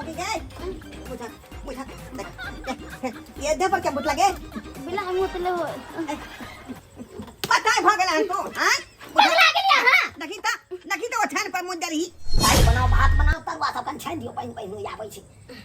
छोटकी गे बुझा बुझा देख ये दे पर क्या बुट लगे बिला हम उतले हो पता भऽ गेल हन तू हां पगला गेलियै अहाँ देखी त देखी त ओछान पर मुँह देलही दालि बनाउ भात बनाउ तरुआ सब कनि छानि दियौ पानि पानि आबै छै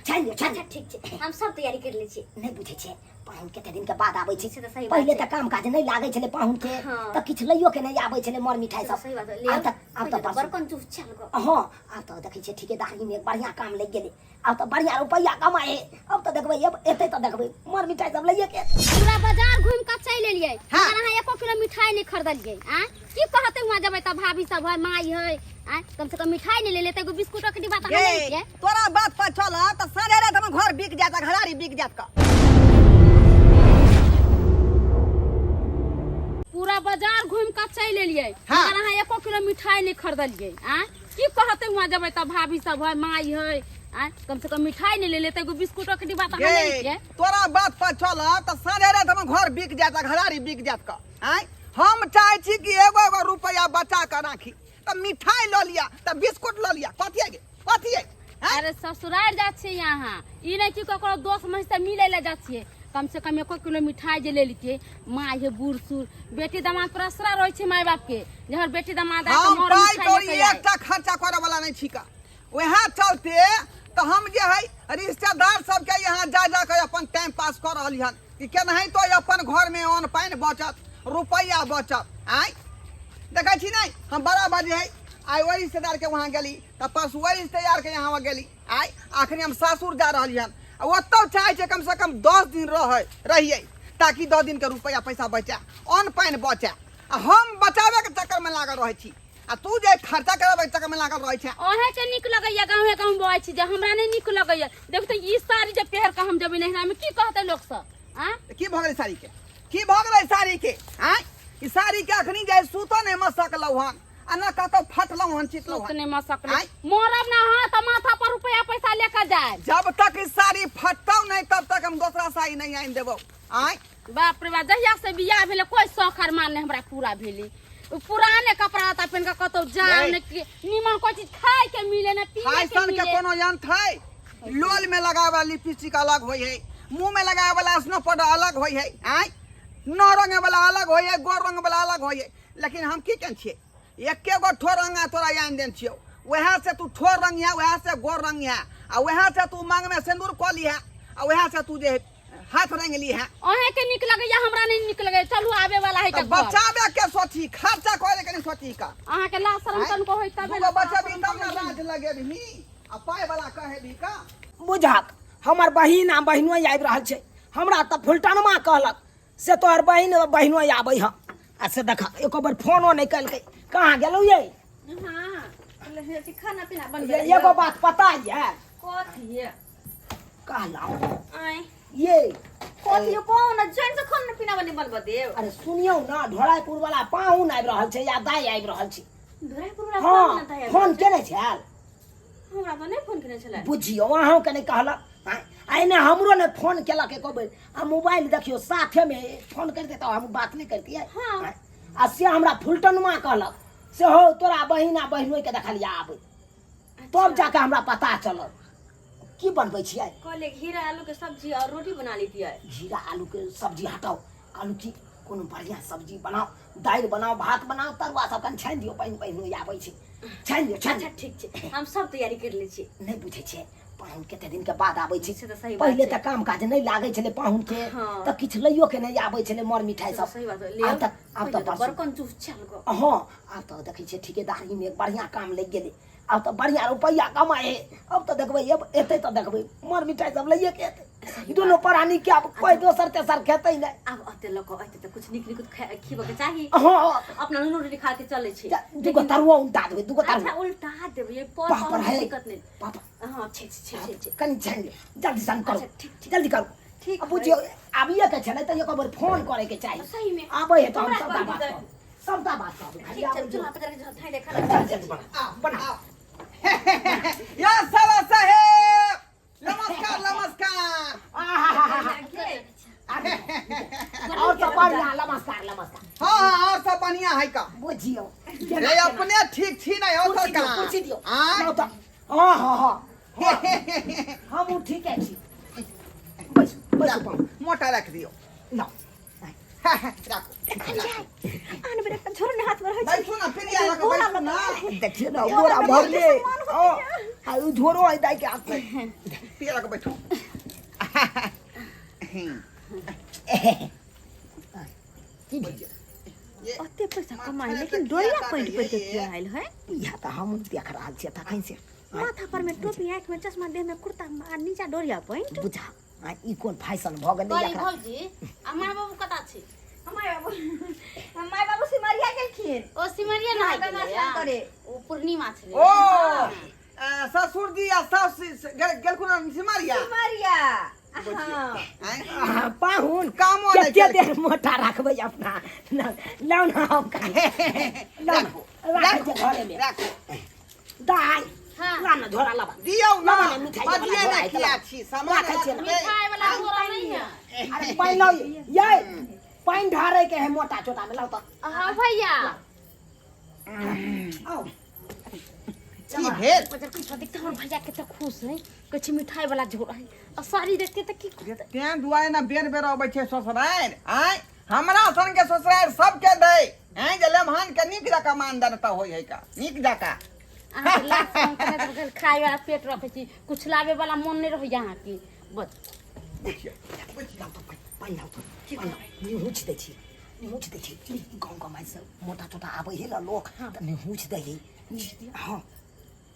छानि दियौ छानि अच्छा ठीक छै हम सब तैयारी कर लै छी नहि बुझै छै पाहुन कते दिन के बाद आबै छै से तऽ सही बात पहिले छै। तऽ काम काज नहि लागै छलै पाहुन के हाँ। तऽ किछु लैयो के नहि आबै छलै मर मिठाई से तऽ सब सही बात आब ले तऽ आब तऽ बड़ परसू कंजूस छल गो हँ आब तऽ देखै छियै ठिकेदारी मे बढ़िआँ काम लागि गेलै आब तऽ बढ़िआँ रुपैआ कमाए आब तऽ देखबै एतै तऽ देखबै मर मिठाई सब लैये के एतै। पूरा बाजार घूम के चलि एलियै हाँ। मगर अहाँ एको किलो मिठाई नहि खरीदलियै आँय की कहते वहाँ जेबै तऽ भाभी सब है माई है आँय कम से कम मिठाई नहि ले लेते एगो बिस्कुटक डिब्बा तऽ अहाँ गे लेलियै तोरा बात पर चल त साँझे रात हमर घर बिक जायत घरारी बिक जायत का पूरा बाजार घूम के चलि एलियै हाँ। मगर अहाँ एको किलो मिठाई नहि खरीदलियै आँय की कहते वहाँ जेबै तऽ भाभी सब है माई है आँय कम से कम मिठाई नहि ले लेते एगो बिस्कुटक डिब्बा तऽ अहाँ गे लेलियै तोरा बात पर चल त साँझे रात हमर घर बिक जायत घरारी बिक जायत का आँय हम चाहै छी कि एगो एगो रुपैआ बचा कऽ राखी तऽ मिठाई लऽ लिअ तऽ बिस्कुट लऽ लिअ कथी है गे कथी है आँय? अरे ससुराल जाइ छियै अहाँ ई नहि कि ककरो दोस्त महिष से मिलै लए जाइ छियै कम से कम एको किलो मिठाई जे ले लेतियै माय हे बूढ़ सूढ़ बेटी दामाद पर असरा रहै छै माय बाप के जे हमर बेटी दामाद आए तऽ हम मोर पाइ मिठाई कौड़ी लेके आए एकटा खर्चा करे वाला नहीं छिका वएह चलते तऽ हम जे है रिश्तेदार सबके यहाँ जा जा के अपन टाइम पास कऽ रहली हन कि केनाहितो अपन घर में अन्न पानि बचत रुपैआ बचत आँय देखै छी नहि हम बराबर जे है आइ ओहि रिश्तेदारके वहाँ गेली तऽ परसू ओहि रिश्तेदारके यहाँ गेली आइ अखनी हम सासुर जा रहली हन आ ओतऽ चाहै छै कमसँ कम 10 दिन रहै रहियै ताकि 10 दिनके रुपैआ पैसा बचै अन्न पानि बचै आ हम बचाबैके चक्करमे लागल रहै छी आ तू जे खर्चा कराबैके चक्करमे लागल रहै छै। अहें के नीक लगैया गाँवे गाँव बौआइ छी जे हमरा नहि नीक लगैया। देखू तऽ ई साड़ी जे पहिर कऽ हम जेबै नैहरा में की कहतै लोक सब आँ? की भऽ गेलै साड़ी के? की भऽ गेलै साड़ी के? आँय, ई साड़ी के अखनी जे सुतो नहि मसकलौ हन आ न कतौ फटलौ हन चिटलौ हन। सुतने मसकलै आँय? मरब ना हाँ तऽ माथा पर रुपया पैसा लेके जाए। जब तक ई साड़ी फटतौ नहीं तब तक हम दोसरा साड़ी नहीं आनि देबौ। आँय? बाप रे बाप, जहिया से बियाह भेलै कोई शौक अरमान नहीं हमरा पूरा भेलै। उ पुराने कपड़ा लत्ता पहिन के कतौ जाओ नहीं। ने कि निमन कोई चीज खाए के मिले ने पिए के फैशन के मिले। कोनो अंत है? लोल में लगावे वाला लिपस्टिक अलग होय है, मुंह में लगावे वाला स्नो पाउडर अलग होय है, आँय नौ रंग वाला अलग होय है, गोर रंग वाला अलग होय है। लेकिन हम की केन छियै? एके गो ठोर रंगा तोरा आनि देन छियौ, वएह से तू ठोर रंगिया, वएह से गोर रंगिया, आ वएह से तू मांग में सिंदूर कऽ लिहा, आ वएह से तू जे हाथ रंग ली है। अहें के नीक लगैया, हमरा नहीं नीक लगैया। चलू आबे वाला है तऽ के घर। बचाबे के सोची, खर्चा करे के नहीं सोची का। अहाँ के लाज शरम आँय? तनको होय तबे दूगो ने बचेबी लाज तब ने शरम लाज लगेबही आ पाइ वाला कहेबी का। बुझक हमर बहिन आ बहिनो आबि रहल छै। हमरा तऽ फुलटनमा कहलक से तोहर बहिन आ बहिनो आबै हँ, आ से देख एको बेर फोनो नहि केलकै। कहाँ गेलौ ये? हाँ, खाना पीना बनबै। एगो बात पता ये? कथी ये? कहलहुँ आँय? ये कथी कौन जैन से खाना पीना बने बनबऽ देब? अरे सुनियौ ने, ढोराइपुर वाला पाहुन आबि रहल छै या दाइ आबि रहल छै। ढोराइपुर वाला? हँ। पाहुन दाइ आबि फोन रहल छै? केने छल? हमरा तऽ नहि फोन केने छलै। बुझियौ अहूँके नहि कहलक आँय? आ एने हमरो नहि फोन केलक एको बेर। आ मोबाइल देखियौ साथेमे, फोन करिते तऽ हम बात नहि करितियै। हाँ। आँय? आ से हमरा फुलटनुआ कहलक से हौ तोरा बहिन आ बहिनोइके देखलिया आबै, तब जाके हमरा पता चलल। की बनबै छियै? कहले घेरा आलू के सब्जी और रोटी बना लेतियै। घेरा आलू के सब्जी हटाउ, कहलहुँ कि कोनो बढ़िआँ सब्जी बनाउ, दालि बनाउ, भात बनाउ, तरुआ सब कनि छानि दियौ, पानि पानि आबै छै, छानि दियौ छानि अच्छा ठीक छै, हम सब तैयारी कर लै छी। नहि बुझै छियै पाहुन कते दिन के बाद आबै छै। से तऽ सही बात पहिले छै। तऽ काम काज नहि लागै छलै पाहुन के हाँ। तऽ किछु लैयो के नहि आबै छलै मर मिठाई से तऽ सब। सही बात ले आब तऽ आब तऽ पहिले तऽ बड़ परसू कंजूस छल गो। हँ, आब तऽ देखै छियै ठिकेदारी मे बढ़िआँ काम लागि गेलै, आब तऽ बढ़िआँ रुपैआ कमाए है। आब तऽ देखबै एतै तऽ देखबै मर मिठाई सब लैए के एतै। दुनू प्राणी के आब कोइ दोसर तेसर खेतै नहि। आब अते लऽ कऽ अते तऽ कुछ नीक नीक खिबऽ के चाही। हँ। अपना नून रोटी खा के चलै छै। दूगो तरुआ उल्टा देबै, दूगो अच्छा तरुआ। उल्टा देबै ये पर पापड़ पाहुन है। दिक्कत नहि। पापड़। हँ छै छै छै छै। कनि छानि लिअ, जल्दी सन करू। अच्छा, ठीक, ठीक। जल्दी करू। ठीक आ बुझियौ आबिये के छलै तऽ एको बेर फोन करे के चाही। सही में। आबै है तऽ हम हमरा सबटा कहै बात छै। कहब, सबटा बात कहब। खाली ठीक छै। आबै चूल्हा दियौ। पर जाके झाँइ दे खाना। जल्दी जल्दी बना बना। या साला साहेब, नमस्कार नमस्कार। आहाहाहा। और सब बढ़िया? नमस्कार नमस्कार। हाँ हाँ, और सब बढ़िया है का? बुझियौ रे अपने ठीक छी नहीं हो कुर्सी दियौ, सरकार? कुर्सी दियौ। आँय? लाउ तऽ। हाँ हाँ हाँ। हमहूँ ठीके छी। बैसू बैसू पाहुन। मोटा राखि दियौ। लाउ। राखू। आन बेर एकटा झोरो ने हाथ में रहै छै। बैसू ना प्रिया लग बैसू ना। देखियौ ने बोरा भरले। ओ आ उ झोरो है दाइ के हाथ से। प्रिया लग बैठू। की भेल? ये ओते पैसा कमाइ माथा लेकिन तऽ डोरिया किया पैंट पहिर के काटैये? किया आयल है? इएह तऽ हमहूँ देख रहल छियै तखन से। माथा पर में टोपी, आँख में चश्मा, देह में कुर्ता आ नीचा डोरिया पैंट। बुझा आ ई कोन फैशन भऽ गेलै कहली एकरा? भौजी आ माय बाबू कतऽ छै? माय बाबू, माय बाबू सिमरिया गेलखिन। ओ सिमरिया नहाय गंगा गेलै स्नान करे। ओ पूर्णिमा छलै। ओ ससुर जी आ सास गेलखुन हन सिमरिया। सिमरिया हाँ। आँय? आहा, पाहुन कामो नहि कते केलखिन। देर मोटा राखबै अपना लाउ ने हम लाउ ने, राखू राखै छियै घरेमे। राखू। दाइ हाँ। ला ने झोरा लाबा। दियौ ना। लाबा ने मिठाई वाला बजिए झोरा ने है, किया लाबा। छी सामान राखै छियै ने। रखबै। मिठाई वाला झोरा नहीं है। अरे पानि लाउ यै, पानि ढारै के है मोटा चोटा में, लाउ तऽ। हाँ भैया। आउ। की भेल? देखते हमर भैया कते खुश है, कहै छै मिठाई वाला झोरा है आ साड़ी देखते तऽ की कहतै? तें दुआरे ने बेर बेर अबै छै ससुरारि। आँय हमरा सन के ससुरारि सबके दै आँय जे लेमहान के नीक जकाँ मानदन तऽ होइ है का नीक जकाँ। अहाँके लाज शरम करैत बगैर खाय वाला पेट रखै छी, कुछ लाबे वाला मन नहि रहैया अहाँके बस। लाउ तऽ पानि, पानि लाउ तऽ, पानि लाउ। निहुँछि दै छी, निहुँछि दै छी। गाँव गमाइ से मोटा चोटा आबै है ने लोक तऽ निहुँछि दै है। हाँ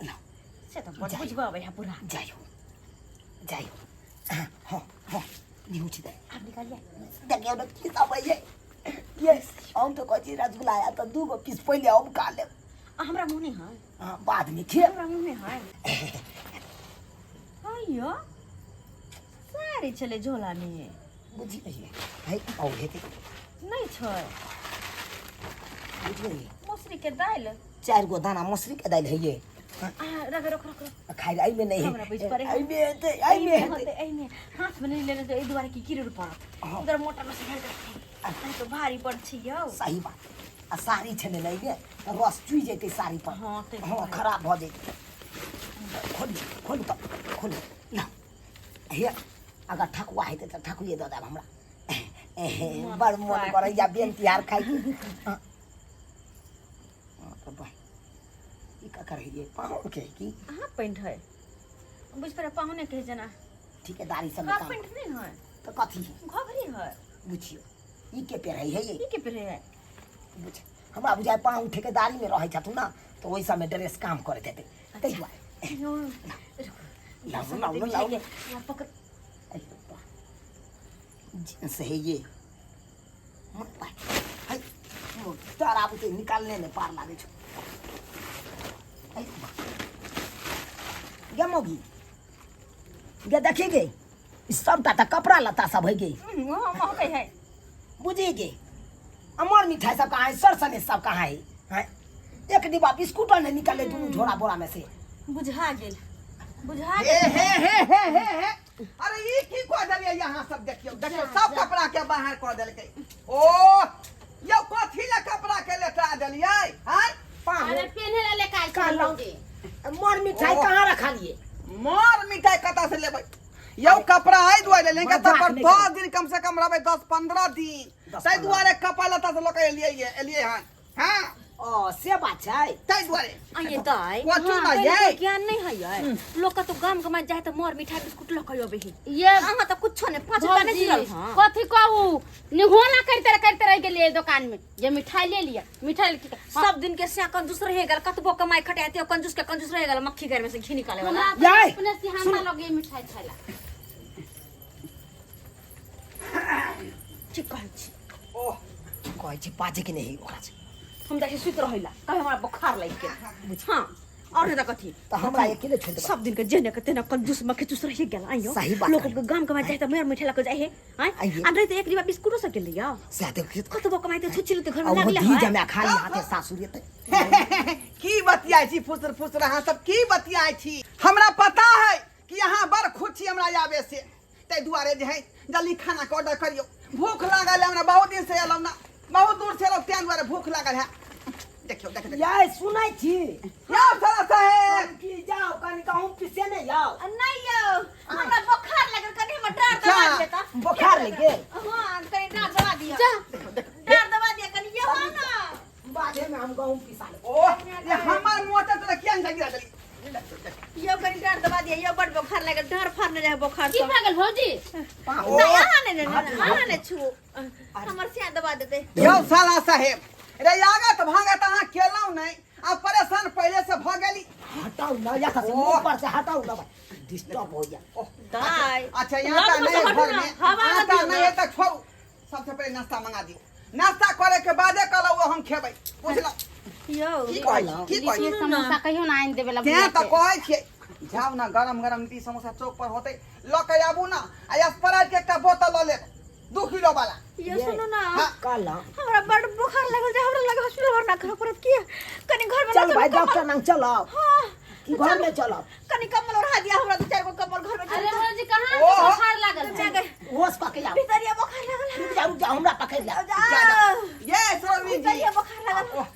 लाउ। से तऽ बड़ बुझबऽ अबै है बुढ़ा। जाइयो जाइयो। हाँ हाँ निहुँछि दै। आब निकालिए। देखियौ ने की सब है ये। हम तऽ कहै छी रसगुल्ला आयल तऽ 2 गो पीस पहिले हम खा लेब। आ हमरा मुँह नहि है। हाँ, बादमे खेब। हमरा मुँह नहि है। अइयो साड़ी छलै झोला में। बुझि गेलियै है और हेतै। नहि छै। बुझि गेलियै। मसुरी के दालि। 4 गो दाना मसुरी के दालि है ये। आ रख रख रख रख। खाइ एहिमे नहि हमरा बुझि पड़ै है। एहिमे हेतै, एहिमे हेतै। होतै, एहिमे हाथ में नहि लेने एहि दुआरे कि गिर पड़त। हाँ। उधर मोटर में से भरि के रखै नहीं तो भारी पड़ छी यौ। सही बात। आ साड़ी छलै ने एहिमे तऽ रस चुइ जेतै साड़ी पर। हाँ, ताहि हाँ दुआरे। खराब भऽ जेतै। खोलू खोलू तऽ खोलू लाउ। हे अगर ठकुआ हेतै तऽ ठकुए दऽ देब हमरा। बड़ मोन करैया बेन तिहार खाइके। हाँ। हाँ, तऽ बा ई ककर है ये? पाहुन के है की? अहाँ पेंट है बुझि पड़े पाहुने के है जेना। ठेकेदारी सब हाफ काम पेंट नहीं है। तऽ कथी है? घघरी है। बुझियौ ई के पेरहै है ये? ई के पेरहै है? बुझ हमरा बुझाइ पाहुन ठेकेदारी में रहै छथुन ना तऽ ओहि सबमे ड्रेस काम करैत हेतै ताहि दुआरे। लाउ लाउ लाउ। पकड़। अरे बा, जींस है ये। है तारा बुते निकालने ने पार लागे छौ। अरे बा गे मौगी गे, देखी गे ई सबटा तऽ कपड़ा लत्ता सब है गे। महकै है। बुझी गे अमर मिठाई सब कहाँ है, सरसने सब कहाँ है? हैं? एक डिब्बा बिस्कुट नहीं निकाले दुनू झोरा बोरा में से। बुझा गेल बुझा हे गेल। हे हे हे हे हे अरे ई की कऽ देलियै यहाँ सब? देखियौ देखियौ सब कपड़ा के बाहर कऽ देलकै। ओ यौ कथी लए कपड़ा के लेटा देलियै आँय? पाहुन अरे पेन्हे ला लेके आयल छलै कहलहुँ। भौजी। मर मिठाई ओ। कहाँ रखलिए? मर मिठाई कतऽ से लेबै यौ? कपड़ा एहि दुआरे लेलियै मजाक तकर नहि 10 दिन कम से कम रहबै, 10-15 दिन। दस ताहि पंद्रह। दुआरे कपड़ा लत्ता से लऽ कऽ एलियै एलियै हन। हाँ ओ से बात छै ताहि दुआरे। आइए दाइ, कथी हाँ, ना पहिले यै? तो ज्ञान नहीं है यै। लोग का तो गाम गमा जाए तो मोर मिठाई बिस्कुट लऽ के अबै है। ये अहाँ तऽ कुछो नहि, 5 रुपया नहि भौजी, दिलल। हाँ कथी कहू, निहोना करते करते रह गेलियै दुकान में जे मिठाई ले लिया, मिठाई ले लिया। सब दिन के से कंजूस रहे गेल, कतबो कमाई खटाते कंजूस के कंजूस रहे गेल, मक्खी घर में से घी निकाले वाला। हमरा यै, अपने सिहाना लगे मिठाई खाइला। ठीक कहै छी। ओह कहै छी बाजै के नहि ओकरा से। हम जाइ छी सुति रहैला, कहे हमरा बुखार लागि गेल। हाँ और नहि तऽ कथी। तऽ हमरा अकेले छोड़ि देबै? सब दिन के जेने के तेना कंजूस मक्खी चूस रहि गेल। आइयो सही बात लोक कहली। के गाम कमाई जाए तऽ मेर मिठाई लऽ के जाइ है। आँय आइये। आ नहि तऽ एक डिब्बा बिस्कुटो सब के लिया। सएह देखियौ। कतबो कमाई तऽ छुछि लेतै घर आ में ओहो लागले धी है। जमा खाली हाथे सासुर एतै। की बतियाइ छी फुसर फुसर अहाँ सब? की बतियाइ छी? हमरा पता है कि अहाँ बड़ खुश छी हमरा आबे से, ताहि दुआरे जे है जल्दी खाना के ऑर्डर करियौ, भूख लागल है हमरा। बहुत दिन से एलहुँ ना, बहुत दूर से एलहुँ, ताहि दुआरे भूख लागल है। देखियौ देखियौ देखियौ। यै सुनै छी? यौ साला साहेब की जाओ कनि गहूँम पिसे ने जाओ। दिया यो बड़ बोखार लागल डर फाड़ने रहे बोखार की से भऽ गेल भौजी पाहुन नहीं अहाँ नहीं नहीं नहीं, अहाँ नहीं छुओ हमर सिया दबा देते यौ साला साहेब रे आगत भागत अहाँ केलहुँ नहि आ परेशान पहिले से भऽ गेली हटाउ ना या से मुंह पर से हटाउ ना भाई डिस्टर्ब हो गया ओह, दाइ अच्छा यहाँ लग में नहीं से हटू घर ना, में हवा आटा दियौ नहीं ना। है तऽ छोड़ू सबसे पहिले नाश्ता मंगा दियौ नाश्ता करे के बादे कहलहुँ हम खेबै बुझलहुँ यौ की कहै छी की कहै लिट्टी छी समोसा कहियो ना आनि देबे ला तें तऽ कहै छियै जाउ ने गरम गरम लिट्टी समोसा चौक पर होतै लऽ के आबू ने आ स्प्राइट के एकटा बोतल लऽ लेब 2 किलो वाला यौ सुनू ना हाँ। कल हमरा बड़ बोखार लागल छै हमरा लगे हॉस्पिटल भरना करऽ पड़त की कनी घर में चल भाई डॉक्टर नंग चलो हाँ कि घर में चलो कनी कम्बल ओढ़ा दिया हमरा दू चार गो कम्बल घर में अरे भौजी कहाँ ओहो। बुखार लागल है जाके होश पकड़ जाओ भीतरिया बोखार लागल है रुक जाओ रुक जाओ हमरा पकड़ ले जाओ जा जा ये सरोजनी जी भीतरिया बोखार लागल है।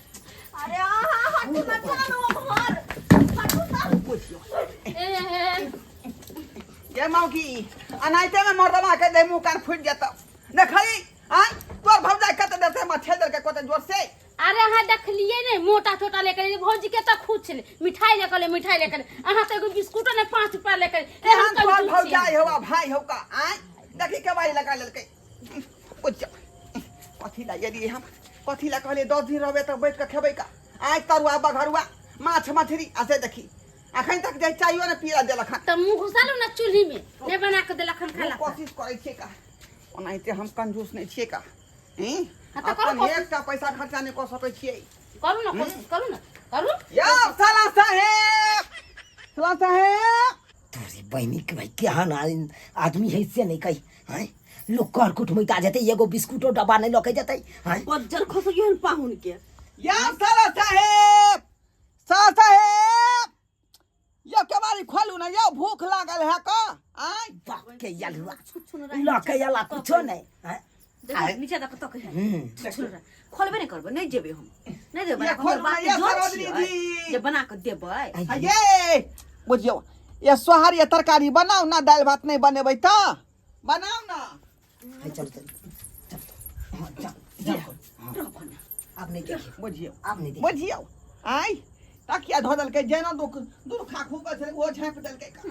अरे आहा हटू ना चलो घर हटू ना बुझियौ ए, ए, ये मौगी अनाइते में मर्दवा के दे मुंह कान फूट जेतौ देखली आय तोर भौजाई कते देर से मछेल देलकै कते जोर से अरे अहाँ देखलिए ने मोटा छोटा लेकर एलियै। भौजी के तऽ खुश छलै मिठाई लेकर एलै, मिठाई लेकर एलै। अहाँ तऽ एगो बिस्कुटो ने 5 रुपया लेकर एलै। केहन हम तोर कंजूस छियै। भौजाई हौ आ भाई हौ का आय देखी केवाड़ी लगा लेलकै ओ जा कथी ला यदि हम कथी ला कहलियै 10 दिन रहबै तऽ बैठ कऽ खेबै का आय तरुआ बघरुआ माछ मछरी आ से देखी अखन तक जे चाइयो ने पीला देलक हन तऽ मुँह घुसा लू ने चूल्ही में नहि बना कऽ देलक हन खाला कोशिश करै छियै का ओनाहिते हम कंजूस नहि छियै का हैं हाँ तऽ करू अपन कोशिश। एकटा पैसा खर्चा नहि कऽ सकै छियै करू ने कोशिश करू ने करू यौ साला साहेब साला साहेब तोरी बहिनी के भाई केहन आदमी है से नहीं कही हैं लोग कर कुटुम्बा जेतै एगो बिस्कुटो डब्बा नहीं लके जेतै हैं बज्जर खसो हन पाहुन के यौ साला साहेब साला साहेब यौ केवाड़ी खोलू ने यौ भूख लागल है का आय बाप के यलुआ छुन रहे लके यला कुछो नहीं हैं देखो नीचे तक तक है हम्म छुन रहे खोलबे नहीं करबे नहीं जेबे हम नहीं देबे ये बना कऽ, हमर खोलू ना, बाप के ये जन सरोजनी छियै, जी। जे बना कऽ देबै आ ये बुझियौ ये सोहारी ये तरकारी बनाउ ना दालि भात नहि बनेबै तऽ बनाउ ना है, चल चल चल हाँ जा जा हाँ अब नहीं देखिए बुझियौ अब नहीं देखिए बुझियौ आय तकिया धो देलकै जेना दुख दुर्खा खूब छलै ओहो झाँपि देलकै का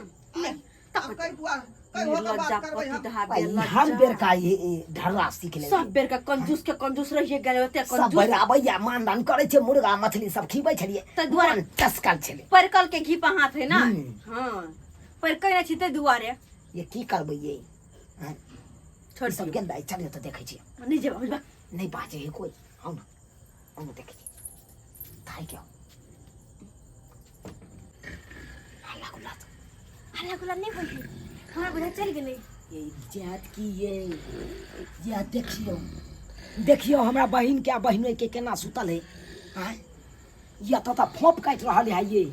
आय, आब कहि दुआ कहि हो के बात करबै हम भाई हर बेर का ये ये ढर्रा सीख ले सब बेर का कंजूस के कंजूस रहिए गेलै ओते सब कंजूस बेर आबैया मानदान करै छै मुर्गा मछली सब खिबै छलियै तऽ दुआरे- मन टसकल छलै परकल के घी पर हाथ है ना हम्म। हाँ परकै नहि छी ताहि दुआरे ये की करबै ये हैं? छोड़ ई सब दियौ गेल दाइ चलियौ तऽ देखै छियै नहि जेबै बुझबा नहि बाजै है कोइ आउ ने आउ ने देखै छियै थाइ के आउ हल्ला गुल्ला तऽ हल्ला गुल्ला नहि होइ है हमरा बुझा चलि गेलै ये जात की ये ये देखियौ देखियौ हमरा बहिन के आ बहिनोई के केना सुतल है आँय ये तो तऽ फोप काटि रहल है ये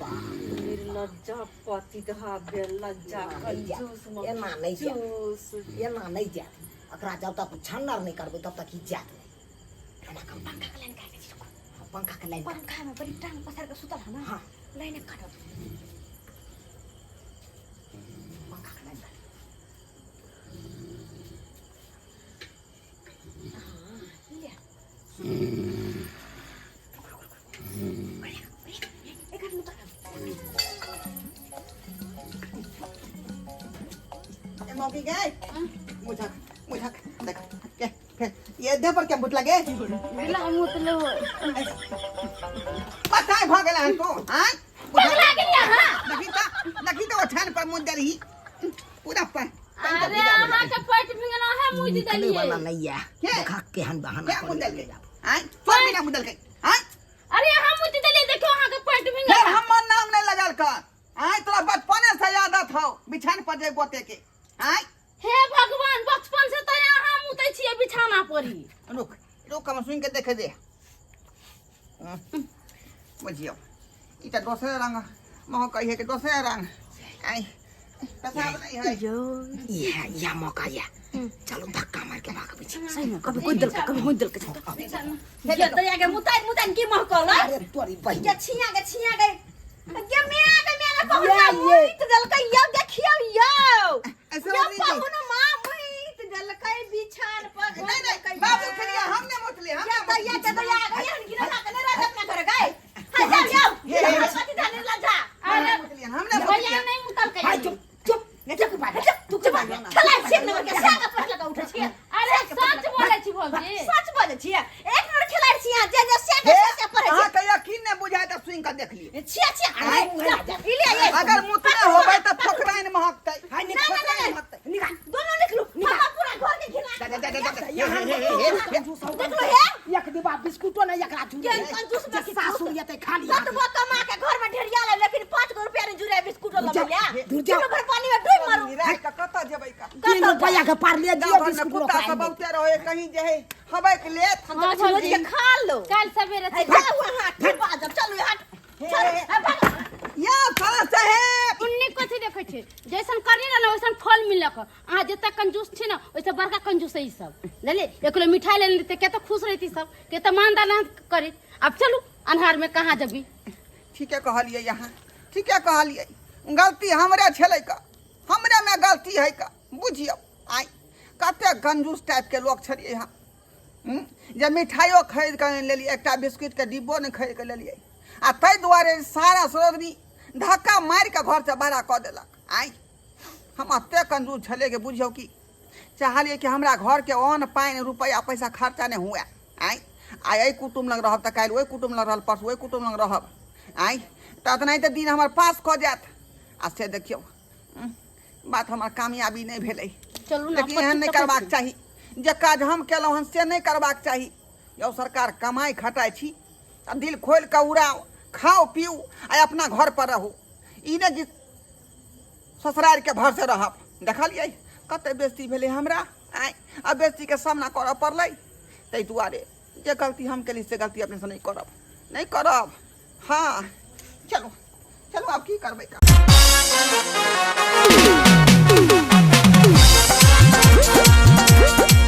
निर्लज्जा पति धाबे लज्जा कंजूस एना नहि जायत कंजूस एना नहि जायत एकरा जब तक छन्नर नहि करबै तब तक ई जायत नहि एना करू पंखा के लाइन काटि दै छी हाँ, पंखा के लाइन पंखा में बड़ी टांग पसार के सुतल है ना हाँ। लाइन काटत पंखा के लाइन काट ले एकर मुता ए मौकी गए मुझक मुझक देख के फिर ये देह पर क्या मुत लगे बिला मुतलो बताए भ गेल हन तू हां पगला गेलियै अहाँ देखी त देखी त ओछान पर मुद देलही पूरा पर अरे अहाँ के पेट भींगल अहाँ मुझ निकले देलियै वाला नहीं है के? देखा केहन बहाना क्या कर मुद लेलकै। देलकै हां तोर बिना मुद देलकै हां अरे अहाँ मुझ देलियै देखियौ अहाँ के पेट भींगल फिर हमर नाम नहीं लगल कर आय तोरा बचपने से आदत हौ बिछान पर जे गोते के आय हे भगवान बचपन से तऽ अहाँ मुतै छियै बिछाना पर ही रुक रुक हम सुन के देखे दे बुझियौ ई तऽ दोसरे रंग मह कहिए के दोसरे रंग आय पेशाब नहीं है इहे इहे मौका ये चलो धक्का मार के भागबै छी सही में कभी कोई दल कभी कोई दल के तो आगे मुताइन मुताइन की महकल अरे तोरी बहिन ये छिया के छिया के ये मेरा के मेरा पहुना ये, ये। मुइत दलकै यो देखियौ यो ऐसे यो नहीं जी। पहुना माँ मुइत दलकै बिछान पर नहीं नहीं बाबू खेलिए हमने मुतले ये हमने तो ये तो या गई हन गिरा के नहीं राजा अपना घर गए हां जाओ जाओ ये, ये। पति धाने लजा जे सासुर एतै खाली हाथ। कतबो कमा के घर में ढेरिया ले लेकिन 5 गो रुपया नहीं जुड़े बिस्कुट दूर लबैया जाओ, दूर जाओ। भर पानी में डूब मरू राति के कतऽ जेबै का 3 रुपया के पारले गाँव दियो घर में बिस्कुट कुत्ता लोग सब बहुते रहे कहीं जे है हबैक लेत हम तो हाँ, रोज के भौजी। खा लो काल्हि सवेरे हे जाओ वहाँ ठीक बाजब चलू हट चल हे भाग या साला साहेब उन्नी कथी देखै छै जैसन करनी रह ने वैसन फल मिलक। अहाँ जते कंजूस छी ने ओहिसँ बड़का कंजूस है ई सब, बुझलियै? 1 किलो मिठाई लेने रहितै कते खुश रहितै सब, कते मानदान करैत। आब चलू अन्हार में कहाँ जबी। ठीके कहलियै यहाँ, ठीके कहलियै, गलती हमरे छलै का, हमरे में गलती है का, बुझियौ। आइ कते कंजूस टाइप के लोग छलियै हम, जे मिठाइयो खरीद कऽ आनि लेलियै, एकटा बिस्कुटके डिब्बो नहि खरीद कऽ लेलियै, आ ताहि दुआरे सारा सरोजनी धक्का मारि कऽ घरसँ बड़ा कऽ देलक। आइ हम एते कंजूस छलियै कि बुझियौ कि चाहलियै कि हमरा घरके अन्न पानि रुपैआ पैसा खर्चा नहि हुए। आइ आइ एहि कुटुम्ब लग रहब तऽ काल्हि ओहि कुटुम्ब लग रहल, परसू ओहि कुटुम्ब लग रहब, आइ तऽ एतना तऽ दिन हमर पास कऽ जायत। आ से देखियौ बात हमर कामयाबी नहि भेलै। चलू ने, लेकिन एहन नहि पच्चीस करबाक चाही, जे काज हम केलहुँ हन से नहि करबाक चाही। यौ सरकार, कमाइ खटाइ छी आ दिल खोलि कऽ उड़ाउ, खाउ पीउ आ अपना घर पर रहू, ई नहि कि ससुरारिके भरसे रहब। देखलियै कते बेइज्जती भेलै हमरा, आँय आ बेइज्जतीके सामना करऽ पड़लै। ताहि दुआरे जे गलती हम केली से गलती अपनेसँ नहि करब, नहि करब। हाँ चलू चलू, आब की करबै का।